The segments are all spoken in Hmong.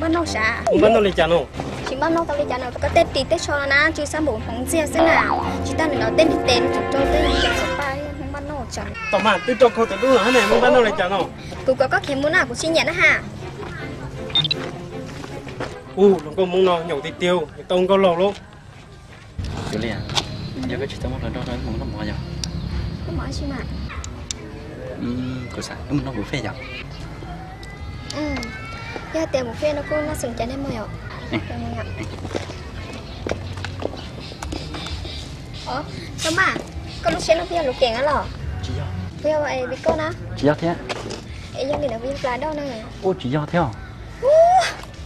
Npaj noj sav, npaj noj li cas no? Tsis npaj noj tau li cas no, koj tej ris tej tsho na tsw xab npum hmoov ntxiag xwb na. Tsis tas nim no tej ntiv tes nws tseem rau tej ntiv tes xov pa, npaj noj tso. Tom mas twb rau kho tus dub no ne, npaj noj li cas no? Kuv kom koj khiav mus na, kuv tsis nyiam na ha. Ua, hluas nkauj Hmoob no nyaum tiag tiag, tau nkauj laug lauj. Cuag li, yog koj tsis tau muaj hluas nraug no wb mus noj mov yog? Noj mov ib si mas. Kuv xav wb mus noj buffet yog? Yog hais tias buffet no kuj noj xwm cas nej mus yom? Os, Txhob Maj, koj lub tsheb no puas yog Lus Keem los? Puas yog Viv Koj na? Tsis yog thiab. Es yog li ntawd puas yog Plas Dauj na? Ua tsis yog thiab.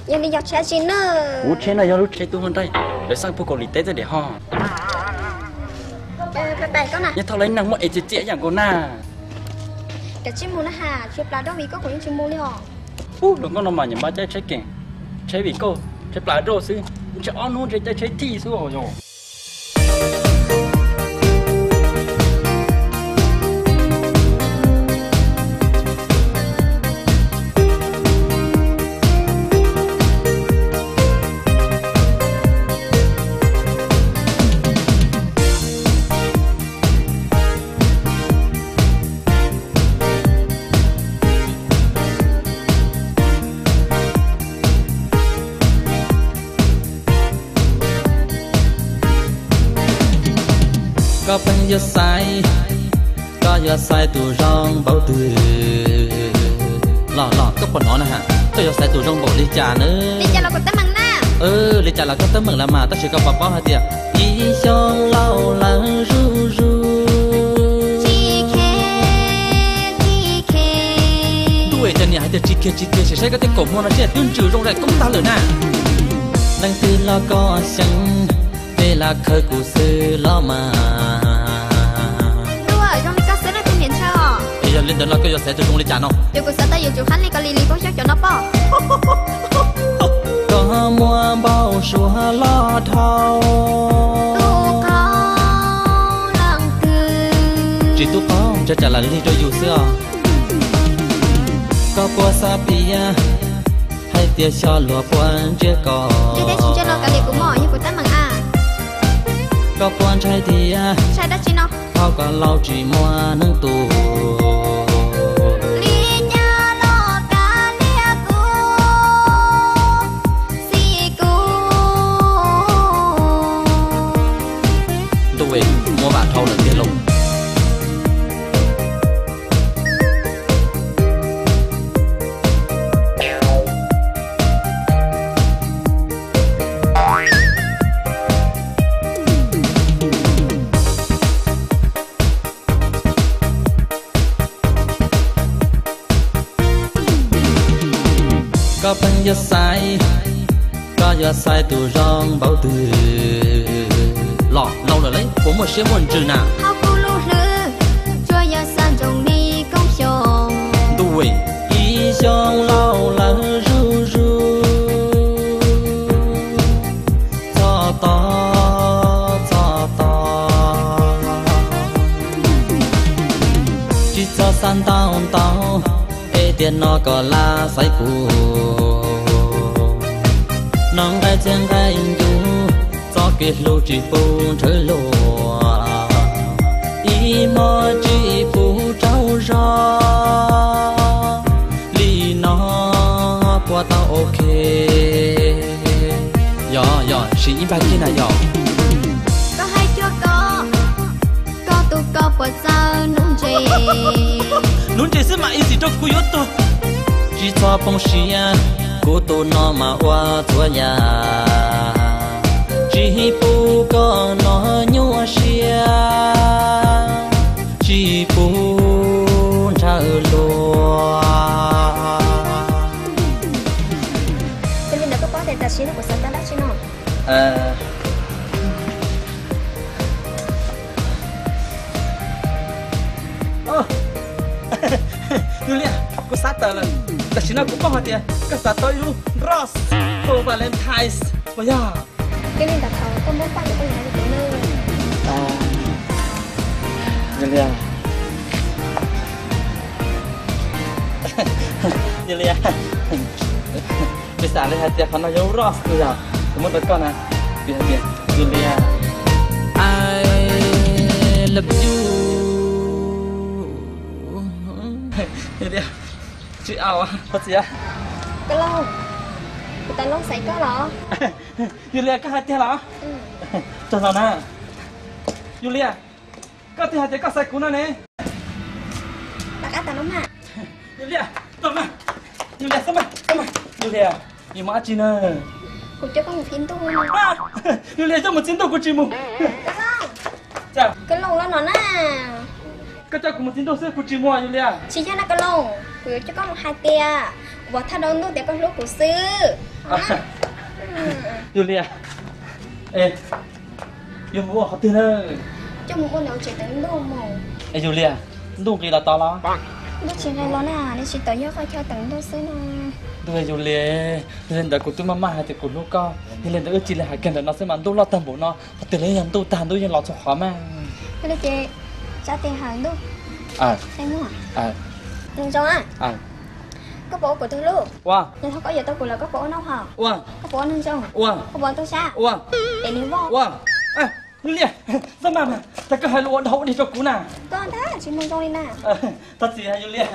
Yog li yog tsheb tsi na? Kuv tsheb no yog lub tsheb tub Hyundai, lawv xaj puag Kaus Lim teb txoj diam ho. Nyob thauj lawv neeg muaj es txias txias ib yam nkaus na. Kav tsij mus na has, tsis Plas Dauj Viv Koj kuv yeej tsis mus li os. Ub, hluas nkauj no mas nyiam npaj caij tsheb Keem, tsheb Viv Koj, tsheb Plas Dauj xwb, ntshe ob hnub ntshe caij tsheb Thij xwb os yog. Koj pheej yuav xaiv, koj yuav xaiv tus zoo npaum twg? Los los koj puas hnov na has, koj yuav xaiv tus zoo npaum li cas na? Li cas los kuv teeb meem na. Li cas los koj teeb meem los mas, tab sis koj puas paub hais tias ib xyoos laus lawm zuj zus. Ntuj es, cov niam hais tias tsis khiav tsis khiav, sim saib koj tej kaum muag no seb twb ntsws zoo zais koob tag lawm na. Leej twg los koj xyeem, peb lam khawb kuv xwb los mas. Ntuj, zoo li koj xwb leej twg niam ntshaw os. Es yog li ntawd no koj yuav xaiv tus zoo li cas no? Yog kuv xav tau yuav tsum hab li koj li li poob xyoob cov no pob. Koj muaj npau suav loj dhau. Tub qaub leej twg? Tsis tub qaub, ntshe tsam lam lig rau yus xwb os. Koj puas xav piav hais tias xyov luag puas ntsia koj? Ntsia thiab tsis ntsia los kav liam kuv mog, yog kuv teeb meem a. Koj puas ntshai tias, ntshai dab tsi no, thaum koj laus tsis muaj neeg tu? Li cas los kav liam kuv, xij kuv. Ntuj, muab vam dhau lawm tiag lauj. Koj pheej yuav xaiv, koj yuav xaiv tus zoo npaum twg? Los laus lawm lauj, puas muaj siab muaj ntsws na? Hauv kuv lub hlwb tsuas yog xav ntsoov li koob xyoo. Ntuj, ib xyoos laus lawm zuj zus. Txhob tos, txhob tos, tsis txhob xav ntau ntau, es tiam no koj lam xaiv kuv. Noj nqaij txiag nqaij ncuv, txoj kev hlub tsis pub ntshaw luag, ib hmo tsis pub tsaug zog. Li no puas tau ok? Yog yog, siv ib npag kiag na yog. Koj hais cuag koj, koj tus koj puas txawj nuv ntses? Nuv ntses xwb mas easy rau kuv yuav tuag. Tsis txhob poob siab, kuv tus no mas ua txhua yam, tsis pub koj no nyuaj siab, tsis pub ntshaw luag. Yog li ntawd koj paub tias tam sim no kuv xav tau dab tsi no? Ua, Tam sim no kuv paub hais tias koj xav tau ib lub rose for Valentine's puas yog? Yog li ntawd thov koj muab paj rau kuv noj. Yus Lia, Yus Lia, piv xam li hais tias qhov no yog lub rose yog kuv muab rau koj na, piv hais tias Yus Lia, I love you. Yus Lia, tsis au, thov txim. Koj Looj, kuv tas Looj xaiv koj los? Yus Lia, koj hais tiag los? Txog los na. Yus Lia, koj twb hais tias koj xaiv kuv no ne. Yus Lia, tau mas. Yus Lia, xab mas, xab mas. Yus Lia, yus mus dab tsi na? Kuv coj koj mus txi ntuj. Yus Lia, coj mus txi ntuj kuv tsis mus. Koj Looj los no na. Koj coj kuv mus txi ntuj xwb kuv tsis mus Yus Lia. Tsis yog na Koj Looj, kuv yuav coj koj mus hais tias ua thaj rau ntuj tias koj hlub kuv xwb. Yus Lia, es yuav mus ua qhov twg na? Coj mus ua ntawm tsev teev ntuj mus. Es Yus Lia, ntuj nqis los tod los? Ntuj tsis nqis los na, nws tsis tawm, yog qhov chaw teev ntuj xwb no. Ntuj, Yus Lia, yog li ntawd kuv twb maj maj hais tias kuv hlub koj, yog li ntawd wb cia li hais kiag ntawm no xwb mas ntuj loj tag npaum no, qhov twg los yeej yog ntuj tag, ntuj yeej los txhua qhov mas. Yog li ces tsab tes hawm ntuj. Zoo, koj puas ua kuv tus hlub? Ua. Yog thaum koj yuav tau kuv lawm koj puas ua noj haus? Ua. Koj puas ua neeg zoo? Ua. Koj puas ua tub sab? Ua. Pem niag voj? Ua. Yus Lia, xab mas mas, tas koj hais lus ua dog ua dig rau kuv na. Koj ntag tsis mus zoo li na. Thov txim Yus Lia.